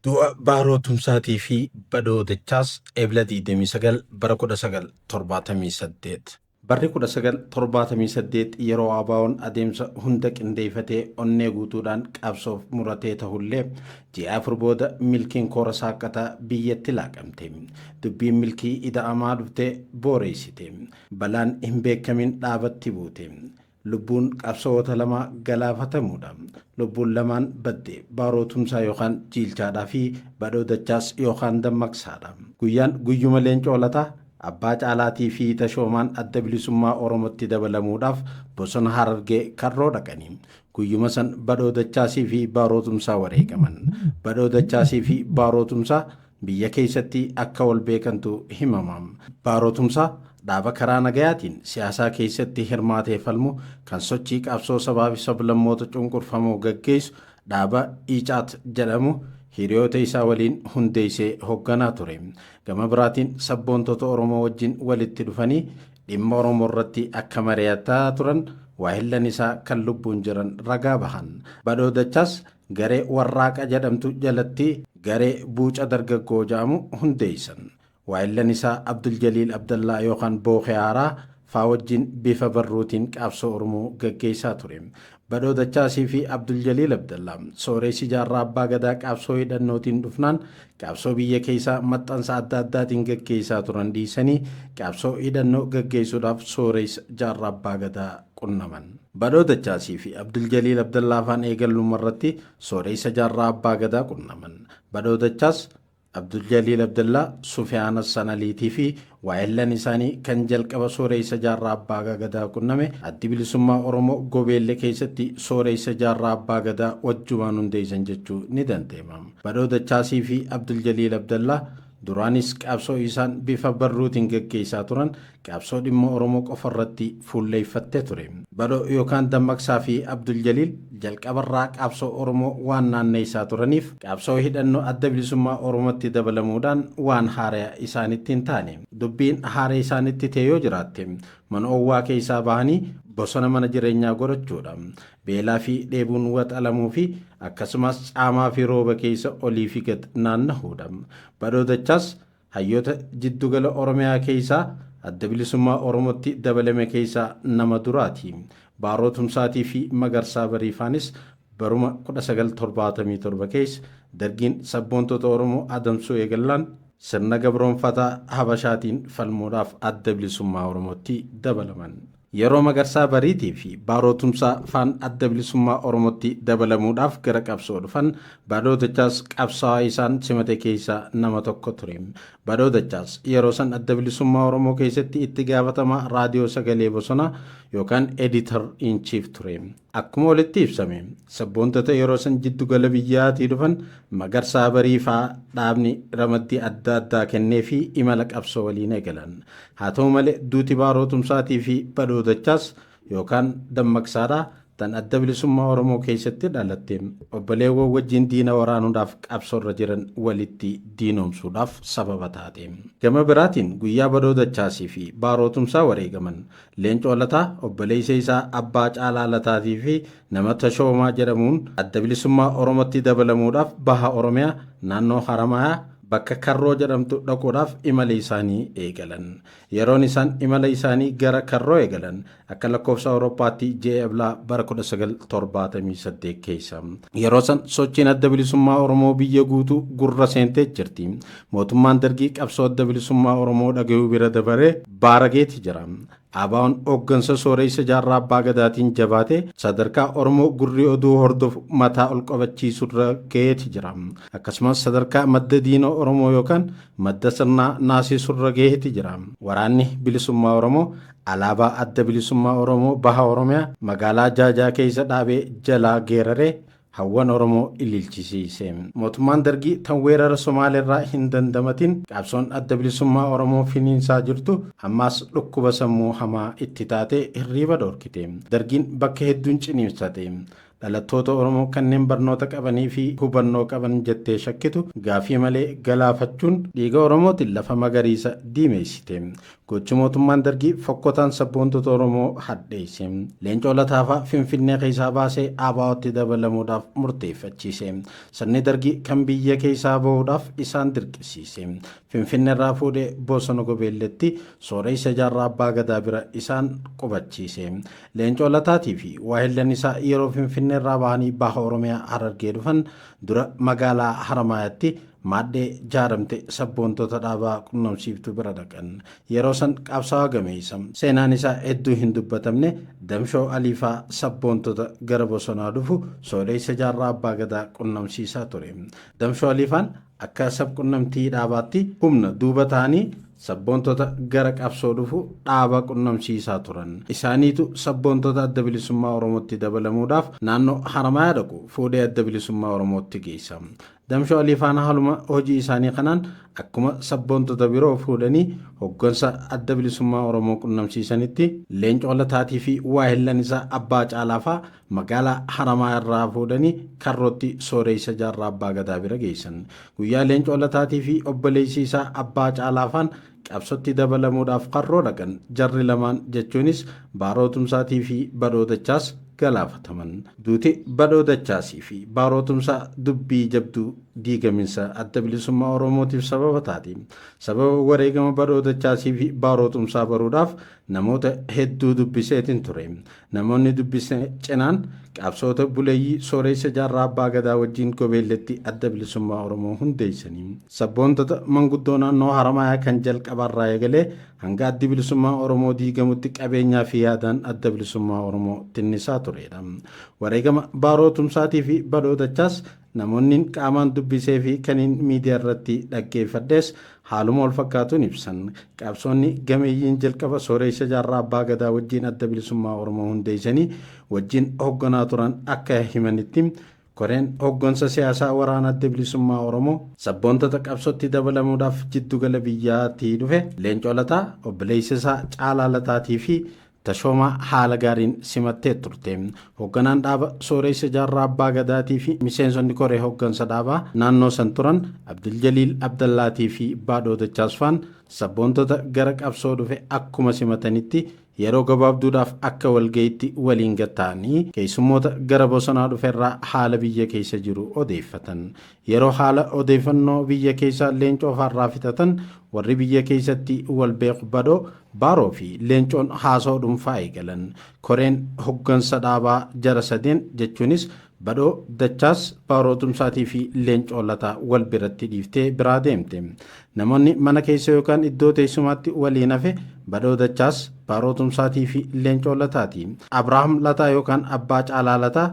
Du'a Baaroo Tumsaatii fi Badhoo Dachaas, Ebla 29 bara 1978. Barri 1978 yeroo ABOn adeemsa hunda qindeeffatee onnee guutuudhaan qabsoof muratee tahullee, ji'a 4 booda milkiin koora saaqqataa biyyatti laaqamte. Dubbiin milkii ida'amaa dhufte booreessite. Balaan hin beekamin dhaabatti buute. Lubbuun qabsa'oota lamaa galaafatamuudha. Lubbuun lamaan badde Baaroo Tumsaa yookaan Jiilchaadhaa fi Badhoo Dachaas yookaan Dammaqsaadha. Guyyaan guyyuma Leencoo Lataa, Abbaa Caalaatii fi Tashoomaan Adda Bilisummaa Oromootti dabalamuudhaaf bosona Harargee Karroo dhaqani. Guyyuma san Badhoo Dachaasii fi Baaroo Tumsaa wareegaman. Badhoo Dachaasii fi Baaroo Tumsaa biyya keessatti akka wal beekantu himama. Baaroo Tumsaa dhaaba karaa nagayaatiin siyaasaa keessatti hirmaatee falmu, kan sochii qabsoo sabaa fi sablammoota cunqurfamoo gaggeessu, dhaaba ICAT jedhamu hiriyoota isaa waliin hundeessee hoogganaa ture. Gama biraatiin sabboontota Oromoo wajjin walitti dhufanii dhimma Oromoo irratti akka mari'ataa turan waahillan isaa kan lubbuun jiran ragaa bahan. Badhoo Dachaas garee Warraaqa jedhamtu jalatti garee Buuca Dargaggoo jedhamu hundeessan. Waahillan isaa Abdul Jaliil Abdallaa yookaan Bookee Haaraa faa wajjin bifa barruutiin qabsoo Oromoo gaggeessaa ture. Badhoo Dachaasii fi Abdul Jaliil Abdallaa sooressi Jaarraa Abbaa Gadaa qabsoo hidhannootiin dhufnaan qabsoo biyya keessaa maxxansa adda addaatiin gaggeessaa turan dhiisanii qabsoo hidhannoo gaggeessuudhaaf sooressa Jaarraa Abbaa Gadaa qunnaman. Badhoo Dachaasii fi Abdul Jaliil Abdallaa afaan eegalluma irratti sooressa Jaarraa Abbaa Gadaa qunnaman. Badhoo Dachaas, Abdul Jaliil Abdallaa, Sufiyaan Hassan Aliitii fi waahillan isaanii kan jalqaba sooressa Jaarraa Abbaa Gadaa qunname, Addi Bilisummaa Oromoo Gobeelle keessatti sooressa Jaarraa Abbaa Gadaa wajjumaan hundeessan jechuu ni danda'ama. Badhoo Dachaasii fi Abdul Jaliil Abdallaa duraanis qabsoo isaan bifa barruutiin gaggeessaa turan qabsoo dhimma Oromoo qofa irratti fuulleeffattee ture. Badhoo yookaan Dammaqsaa fi Abdul Jaliil jalqabarraa qabsoo Oromoo waan naanneessaa turaniif qabsoo hidhannoo Adda Bilisummaa Oromootti dabalamuudhaan waan haaraa isaanitti hin taane. Dubbiin haaraa isaanitti ta'e yoo jiraatte mana oowwaa keessaa bahanii bosona mana jireenyaa godhachuudha. Beelaa fi dheebuun waxalamuu fi akkasumas caamaa fi rooba keessa olii fi gad naannahuudha. Badhoo Dachaas hayyoota jiddugala Oromiyaa keessaa Adda Bilisummaa Oromootti dabalame keessaa nama duraati. Baaroo Tumsaatii fi Magarsaa Bariifaanis baruma 1977 keessa Dargiin sabboontota Oromoo adamsuu eegallaan sirna gabroonfataa Habashaatiin falmuudhaaf Adda Bilisummaa Oromootti dabalaman. Yeroo Magarsaa Bariitii fi Baaroo Tumsaa faan Adda Bilisummaa Oromootti dabalamuudhaaf gara qabsoo dhufan, Badhoo Dachaas qabsaa'aa isaan simate keessaa nama tokko ture. Badhoo Dachaas yeroo san Adda Bilisummaa Oromoo keessatti itti gaafatamaa Raadiyoo Sagalee Bosonaa yookaan Editor in Chief ture. Akkuma walitti ibsame, sabboontota yeroo san jiddugala biyyaatii dhufan Magarsaa Barii faa dhaabni ramaddii adda addaa kennee fi imala qabsoo waliin eegalan. Haa ta'u malee, duuti Baaroo Tumsaatii fi Badhoo Dachaas yookaan Dammaqsaadhaa tan Adda Bilisummaa Oromoo keessatti dhalatte obboleewwan wajjin diina waraanuudhaaf qabsoorra jiran walitti diinoomsuudhaaf sababa taate. Gama biraatiin guyyaa Badhoo Dachaasii fi Baaroo Tumsaa wareegaman, Leencoo Lataa, obboleessa isaa Abbaa Caalaa Lataatii fi nama Tashoomaa jedhamuun Adda Bilisummaa Oromootti dabalamuudhaaf Baha Oromiyaa naannoo Haramaayaa bakka Karroo jedhamtu dhaquudhaaf imala isaanii eegalan. Yeroon isaan imala isaanii gara Karroo eegalan akka lakkoofsa Awurooppaatti ji'a Eblaa bara 1978 keessa. Yeroo san sochiin Adda Bilisummaa Oromoo biyya guutuu gurra seentee jirti. Mootummaan Dargii qabsoo Adda Bilisummaa Oromoo dhagayuu bira dabaree baarageeti jira. ABOn hooggansa sooressa Jaarraa Abbaa Gadaatiin jabaatee sadarkaa Oromoo gurri oduu hordofu mataa ol qabachiisurra gaheeti jira. Akkasumas sadarkaa madda diina Oromoo yookaan madda sirnaa naasisurra gaheeti jira. Waraanni Bilisummaa Oromoo alaabaa Adda Bilisummaa Oromoo Baha Oromiyaa magaalaa Jaajaa keessa dhaabee jalaa geeraree hawwan Oromoo ililchisiise. Mootummaan Dargii tan weerara Somaaleerraa hin dandamatin qabsoon Adda Bilisummaa Oromoo finiinsaa jirtu ammaas dhukkuba sammuu hamaa itti taatee hirriiba dhorkite. Dargiin bakka hedduun ciniinsate. Dhalattoota Oromoo kanneen barnoota qabanii fi hubannoo qaban jettee shakkitu gaafii malee galaafachuun dhiiga Oromootiin lafa magariisa diimeessite. Gochi mootummaan Dargii fokkotaan sabboontota Oromoo hadheesse. Leencoo Lataafaa Finfinnee keessaa baasee ABO'tti dabalamuudhaaf murteeffachiise. Sirni Dargii kan biyya keessaa bahuudhaaf isaan dirqisiise. Finfinnee irraa fuudhee bosona Gobeelletti Sooreysa Jaarraa Abbaa Gadaa bira isaan qubachiise. Leencoo Lataatii fi waahillan isaa yeroo Finfinnee irraa bahanii baha Oromiyaa Harargee dhufan dura magaalaa Haramaayaatti maadhee jaaramte sabboontota dhaabaa qunnamsiiftuu bira dhaqan. Yeroo san qabsaa'aa gameessa seenaan isaa hedduu hin dubbatamne Damshoo Aliifaa sabboontota gara bosonaa dhufu Sooreysa Jaarraa Abbaa Gadaa qunnamsiisaa ture. Damshoo Aliifaan akka sabqunnamtii dhaabaatti humna duuba ta'anii sabboontota gara qabsoo dhufu dhaaba qunnamsiisaa turan. Isaaniitu sabboontota Adda Bilisummaa Oromootti dabalamuudhaaf naannoo Haramayaa dhaqu fuudhee Adda Bilisummaa Oromootti geessa. Damshoo Aliifaan haaluma hojii isaanii kanaan akkuma sabboontota biroo fuudhanii hoggansa Adda Bilisummaa Oromoo qunnamsiisanitti Leencoo Lataatii fi waahillan isaa Abbaa Caalaafaa magaalaa Haramaa irraa fuudhanii Karrootti Sooreysa Jaarraa Abbaa Gadaa bira geessan. Guyyaa Leencoo Lataatii fi obboleessi isaa Abbaa Caalaafaan qabsotti dabalamuudhaaf Karroo dhaqan jarri lamaan jechuunis Baaroo Tumsaatii fi Badhoo Dachaas galaafataman. Duuti Badhoo Dachaasii fi Baaroo Tumsaa dubbii jabduu diigaminsa Adda Bilisummaa Oromootiif sababa taati. Sababa wareegama Badhoo Dachaasii fi Baaroo Tumsaa baruudhaaf namoota hedduu dubbiseetiin ture. Namoonni dubbise cinaan qabsoota buleeyyii Sooreysa Jaarraa Abbaa Gadaa wajjin Gobeelletti Adda Bilisummaa Oromoo hundeessanii. Sabboontota manguddoo naannoo Haramaayaa kan jalqabarraa eegalee hanga Addi Bilisummaa Oromoo diigamutti qabeenyaa fi yaadaan Adda Bilisummaa Oromoo tinnisaa turedha. Wareegama Baaroo Tumsaatii fi Badhoo Dachaas namoonni qaamaan dubbisee fi kaniin miidiyaa irratti dhaggeeffadhees haaluma wal fakkaatuun ibsan. Qabsoonni gameeyyiin jalqaba Sooreysa Jaarraa Abbaa Gadaa wajjin Adda Bilisummaa Oromoo hundeessanii wajjin hogganaa turan akka himanitti koreen hoggansa siyaasaa waraana Adda Bilisummaa Oromoo sabboontota qabsootti dabalamuudhaaf jiddugala biyyaatii dhufe Leencoo Lataa, obboleessa isaa Caalaa Lataatii fi Tashoomaa haala gaariin simattee turte. Hogganaan dhaaba Sooreysa Jaarraa Abbaa Gadaatii fi miseensonni koree hoggansa dhaabaa naannoo san turan Abduljaliil Abdallaatii fi Baadhoo Dachaasfaan sabboontota gara qabsoo dhufe akkuma simatanitti yeroo gabaabduudhaaf akka walga'iitti waliin gatta'anii keessummoota gara bosonaa dhuferraa haala biyya keessa jiru odeeffatan. Yeroo haala odeeffannoo biyya keessaa Leencoo faarraa fixatan warri biyya keessatti wal beeku Badhoo, Baaroo fi Leencoon haasoo dhuunfaa eegalan. Koreen hoggansa dhaabaa jara sadeen jechuunis Badhoo, Dachaas, Baaroo Tumsaatii fi Leencoo Lataa wal biratti dhiiftee biraa deemte. Namoonni mana keessa yookaan iddoo teessumaatti waliin hafe Badhoo Dachaas, Baaroo Tumsaatii fi Leencoo Lataati. Abrahaam Lataa yookaan Abbaa Caalaa Lataa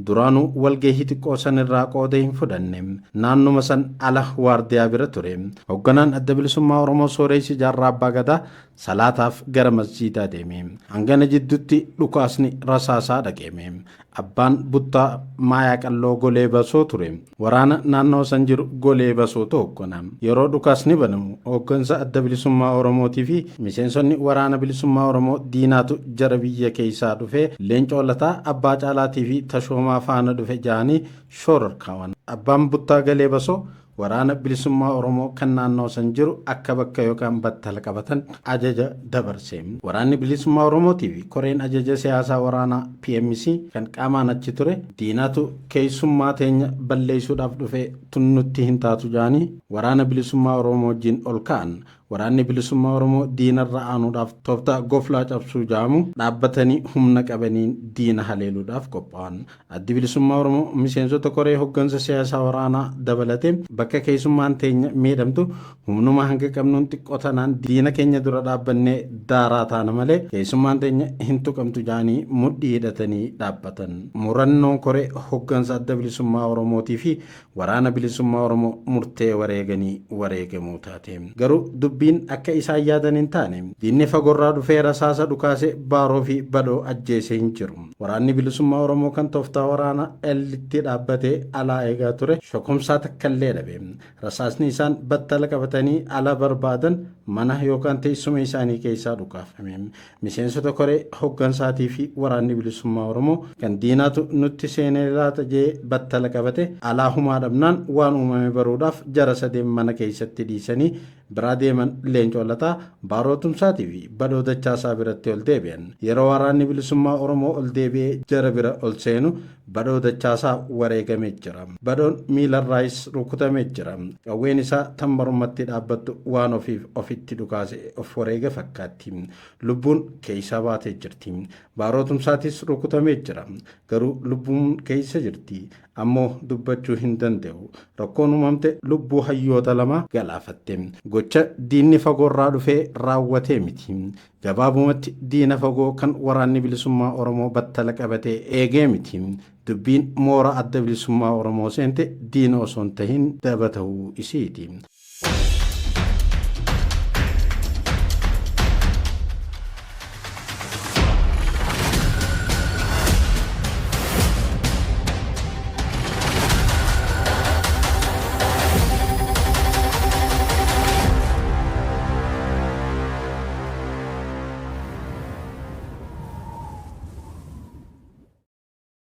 duraanuu walgahii xiqqoo san irraa qooda hin fudhanne. Naannuma san ala waardiyaa bira ture. Hogganaan Adda Bilisummaa Oromoo Sooreysi Jaarraa Abbaa Gadaa salaataaf gara masjiidaa deeme. Hangana jidduutti dhukaasni rasaasaa dhaga'ame. Abbaan buttaa Maayaa Qalloo Golee Basoo ture. Waraana naannoo san jiru Golee Basootu hoggana. Yeroo dhukaasni banamu hoggansa Adda Bilisummaa Oromootii fi miseensonni Waraana Bilisummaa Oromoo diinaatu jara biyya keessaa dhufee Leencoo Lataa, Abbaa Caalaatii fi Tashoomaa faana dhufe ja'anii shoororkaawan. Abbaan buttaa Galee Basoo Waraana Bilisummaa Oromoo kan naannoo san jiru akka bakka yookaan battala qabatan ajaja dabarse. Waraanni Bilisummaa Oromootii fi koreen ajaja siyaasaa waraanaa PMC kan qaamaan achi ture diinatu keessummaa teenya balleessuudhaaf dhufe tun nutti hin taatu ja'anii Waraana Bilisummaa Oromoo wajjin ol ka'an. Waraanni Bilisummaa Oromoo diinarra aanuudhaaf tooftaa goflaa cabsuu ja'amu dhaabbatanii humna qabaniin diina haleeluudhaaf qophaa'an. Addi Bilisummaa Oromoo miseensota koree hoggansa siyaasaa waraanaa dabalatee bakka keessummaan teenya miidhamtu humnuma hanga qabnuun xiqqoo tanaan diina keenya dura dhaabbannee daaraa taana malee keessummaan teenya hin tuqamtu ja'anii mudhii hidhatanii dhaabbatan. Murannoon koree hoggansa Adda Bilisummaa Oromootii fi Waraana Bilisummaa Oromoo murtee wareeganii wareegamuu taate. Garuu dubbiin akka isaan yaadan hin taane. Diinni fagorraa dhufee rasaasa dhukaase Baaroo fi Badhoo ajjeese hin jiru. Waraanni Bilisummaa Oromoo kan tooftaa waraana Ltti dhaabbatee alaa eegaa ture shokomsaa takkallee dhabe. Rasaasni isaan battala qabatanii ala barbaadan mana yookaan teessuma isaanii keessaa dhukaafame. Miseensota koree hoggansaatii fi Waraanni Bilisummaa Oromoo kan diinaatu nutti seenee laata jee battala qabate alaa humaa dhabnaan waan uumame baruudhaaf jara sadeen mana keessatti dhiisanii biraa deeman. Jaallan Leencoo Lataa, Baaroo Tumsaatii fi Badhoo Dachaasaa biratti ol deebi'an. Yeroo Waraanni Bilisummaa Oromoo ol deebi'ee jara bira ol seenu Badhoo Dachaasaa wareegamee jira. Badhoon miilarraayis rukutamee jira. Qawween isaa tan mormatti dhaabbattu waan ofiif ofitti dhukaase of wareege fakkaatti. Lubbuun keeysaa baatee jirti. Baaroo Tumsaatis rukutamee jira. Garuu lubbuun keeysa jirti. Ammoo dubbachuu hin danda'u. Rakkoon uumamte lubbuu hayyoota lamaa galaafatte. Gocha diinni fagoorraa dhufee raawwatee miti. Gabaabumatti diina fagoo kan Waraanni Bilisummaa Oromoo battala qabatee eegee miti. Dubbiin moora Adda Bilisummaa Oromoo seente diina osoo hin tahin daba tahuu isiiti.